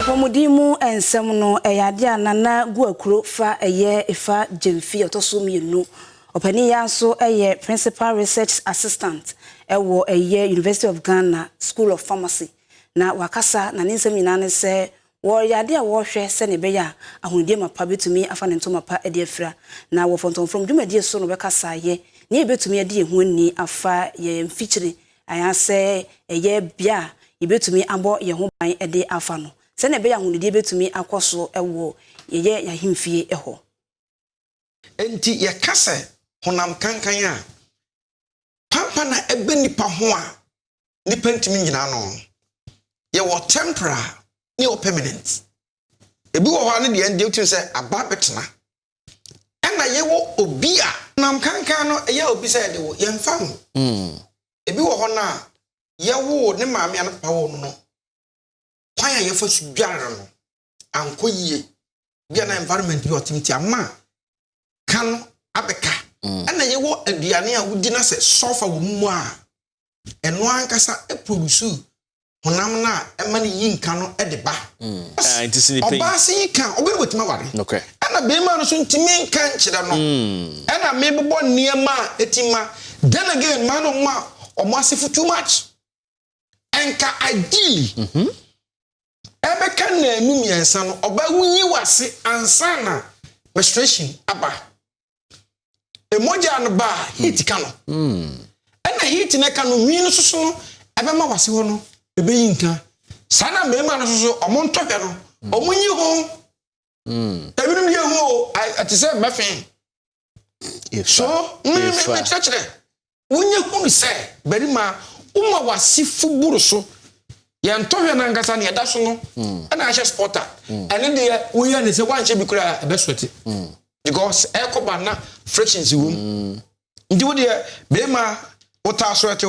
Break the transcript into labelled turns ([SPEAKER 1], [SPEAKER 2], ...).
[SPEAKER 1] Apɔmuden mu nsɛm no, ɛyɛ adeɛ a Nana Guakuro fa ɛyɛ Efa Gyamfi ɔtɔ so mmienu. Ɔpanin yi ara nso yɛ Principal Research Assistant wɔ ɛyɛ University of Ghana School of Pharmacy. Na wakasa na ne nsɛm nyinaa ne sɛ wɔyɛ adeɛ a wɔrehwɛ sɛdeɛ ɛbɛyɛ a ahonidie mapa bɛtumi afa ne ntoma pa de afira. Na wɔ fɔntɔmfrɔm dwumadie so na ɔbɛkasa ayɛ nea yɛbɛtumi adi yɛn ho ani afa yɛn mfikyire anaasɛ ɛyɛ bea a yɛbɛtumi abɔ yɛn ho ban de afa no sɛnea ɛbɛyɛ ahonidie bɛtumi akɔ so wɔ yɛyɛ yɛn ahemfie hɔ.
[SPEAKER 2] Enti yɛka sɛ honam kankan a, pampa na ɛbɛ nipa ho a nipa ntumi nnyina ano. Yɛwɔ temporal ne yɛwɔ permanent. Ebi wɔ hɔ a ne deɛ deɛ wotumi sɛ aba abɛtena. Ɛna yɛwɔ obi a honam kankan no ɛyɛ obi sɛ yɛde wo yɛmfa ho. Ebi wɔ hɔ no a yɛwoo ne maame a ne papa woo no no kwan a yɛfa so dware no ankɔ yie. Bi a na environment bi a ɔte nti ama ka no abɛka. Ɛna yɛwɔ aduane a wodi na sɛ sulfur wɔ mu a ɛno ankasa produce honam no a ɛma no yi nka no de ba.
[SPEAKER 3] Ah, nti sɛ nipa yi-
[SPEAKER 2] Ɔbaa se yi ka ɔbɛne wɔtumi aware. Ɛna bɛrima no so ntumi nka nkyerɛ no. Ɛna mebobɔ nneɛma a ɛti ma. Then again, mmaa no ma ɔmo asefo too much. Ɛnka ideally ɛbɛka nnaanu mmiɛnsa no ɔbaa woyi w'ase ansa na menstruation aba. Emogya no ba a heat ka no. Ɛna heat no ka no nwi no soso no ɛbɛma w'ase hɔ no ɛbɛyi nka. Saa na mmarima no soso ɔmo ntɔhwɛ no ɔmo nyi ho. Ebinom yɛ hu o ɛte sɛ mmɛfin. So mekyerɛkyerɛ wonyɛ hunu sɛ barima woma w'ase fu boro so yɛn ntɔhwɛ no ankasa ne yɛda so no ɛna ahyɛ sporter ɛne deɛ woyɛ ne sɛ woanhyɛ bi koraa ɛbɛsɔte because ɛkɔba na frictions wɔ mu nti wo deɛ barima wotaa so ɛte wo.